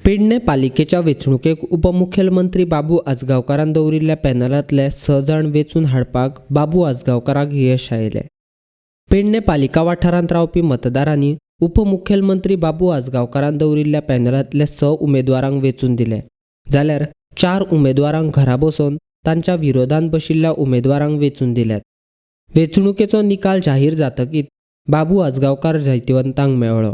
पेडणे पालिकेच्या वेंचणुकेक उपमुखेलमंत्री बाबू आजगांवकारान दवरिल्ल्या पॅनलांतले 6 जाण वेंचून हाडपाक बाबू आजगांवकाराक यश आयलें. पेडणे पालिका वाठारांत रावपी मतदारांनी उपमुखेलमंत्री बाबू आजगांवकारान दवरिल्ल्या पॅनलांतले 6 उमेदवारांक वेंचून दिले, जाल्यार 4 उमेदवारांक घरा बसोवन तांच्या विरोधांत बशिल्ल्या उमेदवारांक वेंचून दिल्यात. वेंचणुकेचो निकाल जाहीर जातकीच बाबू आजगांवकार जैतिवंतांक मेळ्ळो.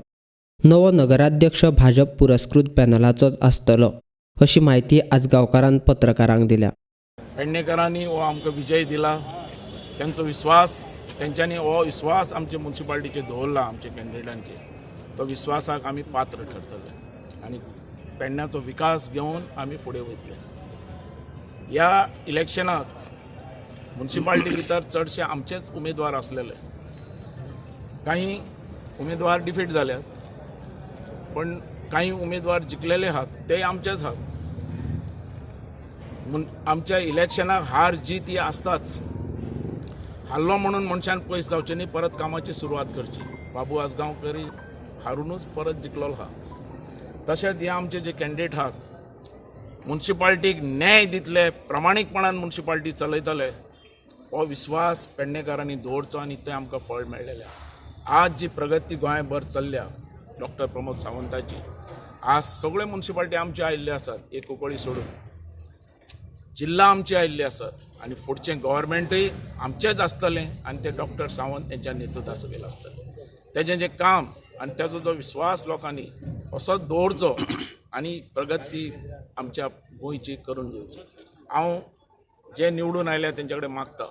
नवो नगराध्यक्ष भाजप पुरस्कृत पॅनलाचोच आसतलो अशी म्हायती आजगांवकारान पत्रकारांक दिल्या. पेडणेकरांनी हो आमकां विजय दिला, तेंचो विस्वास, तेंच्यांनी हो विस्वास आमचे मुन्सिपाल्टीचेर दवरला, आमचे कॅन्डिडेटांचेर, तो विस्वासाक आमी पात्र ठरतले आनी पेडण्याचो विकास घेवन आमी फुडें वयतले. ह्या इलेक्शनाक मुन्सिपाल्टी भितर चडशे आमचेच उमेदवार आसलेले. काही उमेदवार डिफीट जाल्यात, पण काही उमेदवार जिखलेले आहात, ते आमचेच आहात. म्हूण आमच्या इलेक्शनाक हार जीत ही आसताच. हारलो म्हणून मनशान पयस जावचें न्ही, परत कामाची सुरवात करची. बाबू आजगांवकर हारुनूच परत जिखलोलो आहा. तशेंच हे आमचे जे कॅन्डिडेट आहात, मुन्सिपाल्टीक न्याय दितले, प्रामाणीकपणान मुन्सिपाल्टी चलयतले, हो विस्वास पेडणेकारांनी दवरचो आनी तें आमकां फळ मेळ्ळेलें आहा. आज जी प्रगती गोंयभर चल्ल्या डॉक्टर प्रमोद सावंताची, आज सगळे मुन्सिपाल्टी आमच्यो आयिल्ल्यो आसात, एक कुंकळी सोडून जिल्ला आमचे आयिल्ले आसात आनी फुडचें गव्हर्मेंटूय आमचेंच आसतलें आनी ते डॉक्टर सावंत तेंच्या नेतृत्वा सकयल आसतलें. तेजें जें काम आनी तेजो जो विस्वास लोकांनी असोच दवरचो आनी प्रगती आमच्या गोंयची करून घेवची. हांव जे निवडून आयल्या तेंच्या कडेन मागता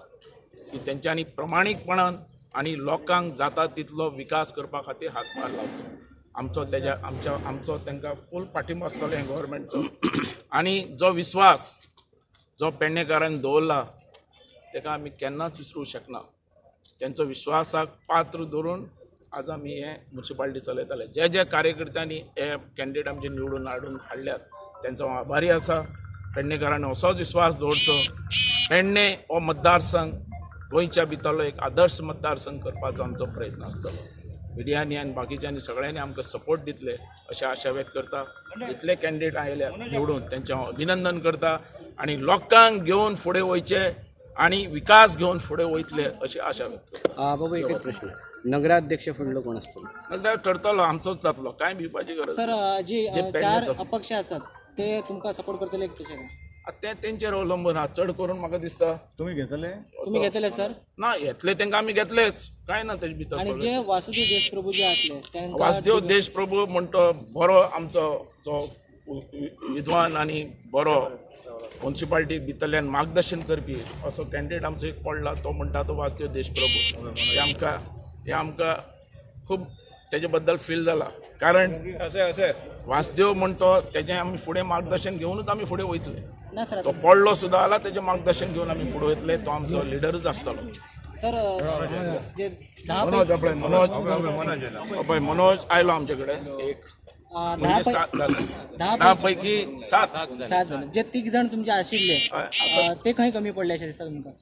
की तेंच्यांनी प्रमाणीकपणान आनी लोकांक जाता तितलो विकास करपा खातीर हातभार लावचो. आमचो तेज्या आमच्या आमचो तांकां फूल पाठिंबो आसतलो हे गव्हर्मेंटचो. आनी जो विस्वास जो पेडणेकारान दवरला ताका आमी केन्नाच विसरूंक शकना. तेंचो विश्वासाक पात्र धरून आज आमी हे मुन्सिपाल्टी चलयताले. जे जे कार्यकर्त्यांनी हे कॅन्डिडेट आमचे निवडून हाडून हाडल्यात तेंचो हांव आभारी आसा. पेडणेकारांनी असोच विश्वास दवरचो. पेडणे हो मतदारसंघ गोंयच्या भितरलो एक आदर्श मतदारसंघ करपाचो आमचो प्रयत्न आसतलो. मिडियांनी आनी बाकीच्यांनी सगळ्यांनी आमकां सपोर्ट दितले अशें आशा व्यक्त करता. इतले कॅन्डिडेट आयल्या निवडून तेंचें हांव अभिनंदन करता आनी लोकांक घेवन फुडें वयचे आनी विकास घेवन फुडें वयतले अशी आशा व्यक्त करता. बाबू, एकच प्रश्न, नगराध्यक्ष फुडलो कोण आसतलो? नाल्यार ठरतलो, आमचोच जातलो, कांय भिवपाची गरज सर, ना. जे जे 4 पेडणेचो. अपक्ष आसात ते तुमकां सपोर्ट करतले कशें काय? आतां तें तेंचेर अवलंबून आहा. चड करून म्हाका दिसता तुम्ही घेतले? तुमी घेतले सर? ना, घेतले तेंकां आमी घेतलेच, कांय ना तेजे भितर आणि problem. जे वासुदेव देशप्रभू जे असले तांकां वासुदेव देशप्रभू म्हणटो बरो आमचो जो विद्वान आनी बरो मुन्सिपाल्टी भितरल्यान मार्गदर्शन करपी असो कॅन्डिडेट आमचो एक पडला, तो म्हणटा तो वासुदेव देशप्रभू. हे आमकां खूब तेजे बद्दल फील जाला, कारण वासुदेव म्हणटो तेजें आमी फुडें मार्गदर्शन घेवनूच आमी फुडें वयतले. ना सर. तो पडलो सुद्दां जाल्यार तेजें मार्गदर्शन घेवन आमी फुडें वयतले. तो आमचो लिडरूच आसतलो. सर, जे 10 मनोज, आपले मनोज, पळय मनोज आयलो आमचे कडेन एक 10 म्हणजे 7 जाले. 10 10 पैकी 7. 7 जाले. जे 3 जाण तुमचे आशिल्ले ते खंय कमी पडले अशें दिसता तुमकां?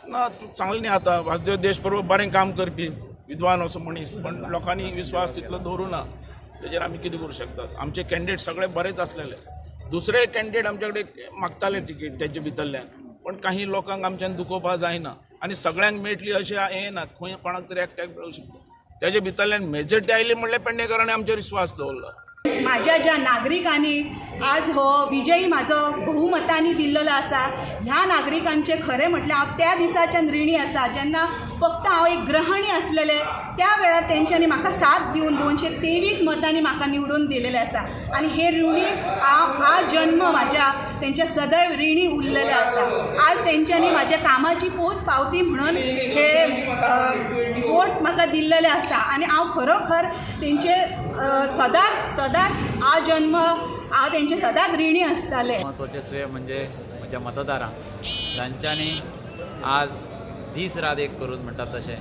ना, तूं चांगलें न्ही. आतां वासुदेव देशप्रभू बरें काम करपी विद्वान असो मनीस, पण लोकांनी विस्वास तितलो दवरूं ना. तेजेर आमी कितें करूं शकतात? आमचे कॅन्डिडेट सगळे बरेच आसलेले. दुसरे कॅन्डिडेट आमचे कडेन मागताले तिकीट तेजे भितरल्यान, पण काही लोकांक आमच्यान दुखोवपाक जायना आनी सगळ्यांक मेळटली अशें हें ना. खंय कोणाक तरी एकट्याक मेळूंक शकता. तेजे भितरल्यान मेजॉरिटी आयली म्हणल्यार पेडणेकरांनी आमचेर विस्वास दवरला. माझ्या ज्या नागरिकांनी आज हो विजयी म्हाजो बहुमतांनी दिल्लेलो आसा, ह्या नागरिकांचे खरें म्हटल्यार हांव त्या दिसाच्यान रिणी आसा, जेन्ना फक्त हांव एक गृहणी आसलेलें. त्या वेळार तेंच्यांनी म्हाका साथ दिवन 223 मतांनी म्हाका निवडून दिलेलें आसा आनी हे ऋणी हांव आजन्म म्हाज्या तेंच्या सदैव रिणी उरलेलें आसा. आज तेंच्यांनी म्हाज्या कामाची पोच पावती म्हणून हे वोट्स म्हाका दिल्लेले आसा आनी हांव खरोखर तेंचे सदांच सदांच आजन्म हांव तेंचे सदांच रिणी आसतालें. म्हत्वाचें श्रेय म्हणजे म्हज्या मतदारांक, जांच्यांनी आज दीस रात एक करून म्हणटात तशें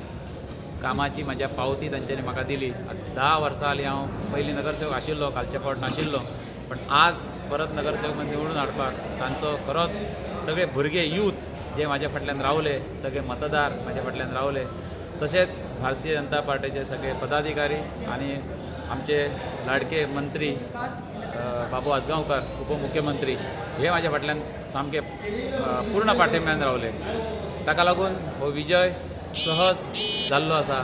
कामाची म्हज्या पावती तांच्यांनी म्हाका दिली. 10 वर्सां जालीं हांव पयलीं नगरसेवक आशिल्लो, कालचे फावट नाशिल्लो, पण आज परत नगरसेवक म्हणून निवडून हाडपाक तांचो खरोच सगळे भुरगे, यूथ जे म्हाज्या फाटल्यान रावले, सगळे मतदार म्हाज्या फाटल्यान रावले, तशेंच भारतीय जनता पार्टीचे सगळे पदाधिकारी आनी आमचे लाडके मंत्री बाबू आजगांवकर उपमुख्यमंत्री हे म्हाज्या फाटल्यान सामके पूर्ण पाठिंब्यान रावले. ताका लागून हो विजय सहज जाल्लो आसा.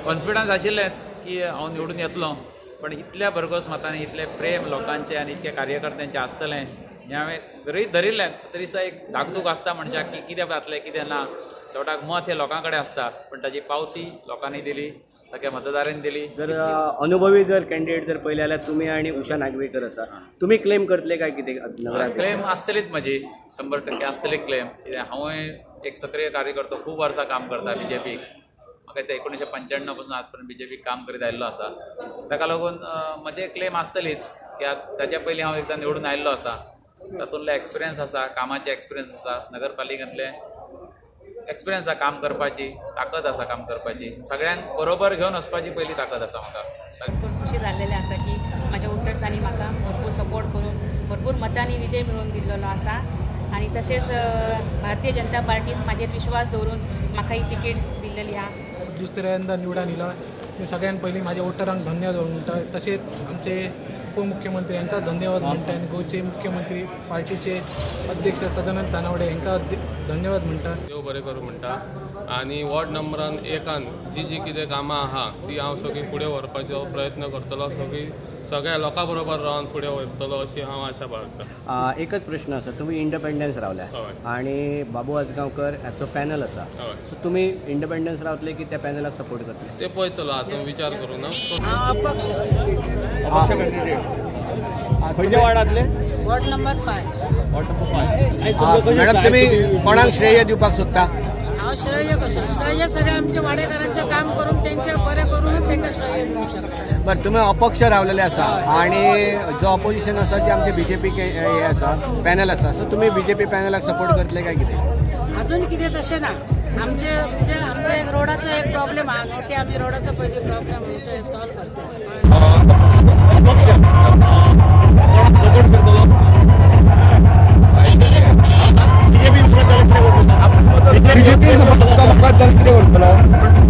कॉन्फिडन्स आशिल्लेंच की हांव निवडून येतलो, पण इतल्या भरघोस मतांनी, इतलें प्रेम लोकांचें आनी इतके कार्यकर्त्यांचें आसतलें हें हांवें गृहीत धरिल्लें. तरी सुद्दां एक धाकधूक आसता मनशाक की कितें जातलें कितें ना. शेवटाक मत हें लोकां कडेन आसता, पण ताजी पावती लोकांनी दिली, सगळ्या मतदारांनी दिली. जर अनुभवी जर कॅन्डिडेट जर पळयले जाल्यार तुमी आनी उषा नागवेकर आसा, तुमी क्लेम करतले काय कितें नगराध्यक्ष? क्लेम आसतलीच म्हजी, 100% आसतली क्लेम. कित्याक हांवूय एक सक्रीय कार्यकर्तो, खूब वर्सां काम करता बीजेपीक. म्हाका दिसता 1995 पसून आज पर्यंत बीजेपीक काम करीत आयिल्लो आसा. ताका लागून म्हजे क्लेम आसतलीच. कित्याक ताच्या पयलीं हांव एकदां निवडून आयिल्लो आसा, तातूंतलो एक्सपिरियन्स आसा, कामाचे एक्सपिरियन्स आसा, नगरपालिकेंतले एक्सपिरियन्स आसा, काम करपाची ताकद आसा, काम करपाची, सगळ्यांक बरोबर घेवन वचपाची पयली ताकद आसा म्हाका. भरपूर खुशी जाल्लेलें आसा की म्हाज्या वोटर्सांनी म्हाका भरपूर सपोर्ट करून भरपूर मतांनी विजय मेळोवन दिल्लेलो आसा. आनी तशेंच भारतीय जनता पार्टीन म्हाजेर विश्वास दवरून म्हाका ही तिकेट दिल्लेली आहा. दुसऱ्यांदा निवडून इला. मी सगळ्यात पयलीं माझ्या वोटरांक धन्यवाद म्हणटा, तशेंच आमचे उपमुख्यमंत्री यांका धन्यवाद म्हणटा आनी गोंयचे मुख्यमंत्री पार्टीचे अध्यक्ष सदानंद तानावडे यांका धन्यवाद म्हणटा. देव बरें करूं म्हणटा. आनी वॉर्ड नंबरान एकान जी जी कितें कामां आहा ती हांव सगळीं फुडें व्हरपाचो प्रयत्न करतलो, सगळीं सगळ्या लोकां बरोबर रावन फुडें व्हरतलो अशी हांव आशा बाळगता. एकच प्रश्न आसा, तुमी इंडिपेंडन्स रावल्या आनी बाबू आजगांवकर हाचो पॅनल आसा, सो तुमी इंडिपेंडन्स रावतले की त्या पॅनलाक सपोर्ट करतले? ते पळयतलो, आतां विचार करूं ना. अपक्ष. खंयच्या वार्डांतले? Ward number 5. मॅडम, तुमी कोणाक श्रेय दिवपाक सोदता? हांव श्रेय कशें, श्रेय सगळें आमच्या वाडेकारांचें काम करून तेंचें बरें करूनच तांकां श्रेय दिवंक शकता. बरं, तुमी अपक्ष रावलेले आसा आनी जो ऑपोजिशन आसा जे आमचे बीजेपी हे आसा पॅनल आसा, सो तुमी बीजेपी पॅनलाक सपोर्ट करतले काय कितें? अजून कितें तशें ना. आमचे म्हणजे आमचे एक रोडाचो एक प्रॉब्लेम आहा न्हू, ते आमी रोडाचो पयलीं प्रॉब्लेम आमचो सॉल्व करतले. बीजेपी सपोर्ट करतलो.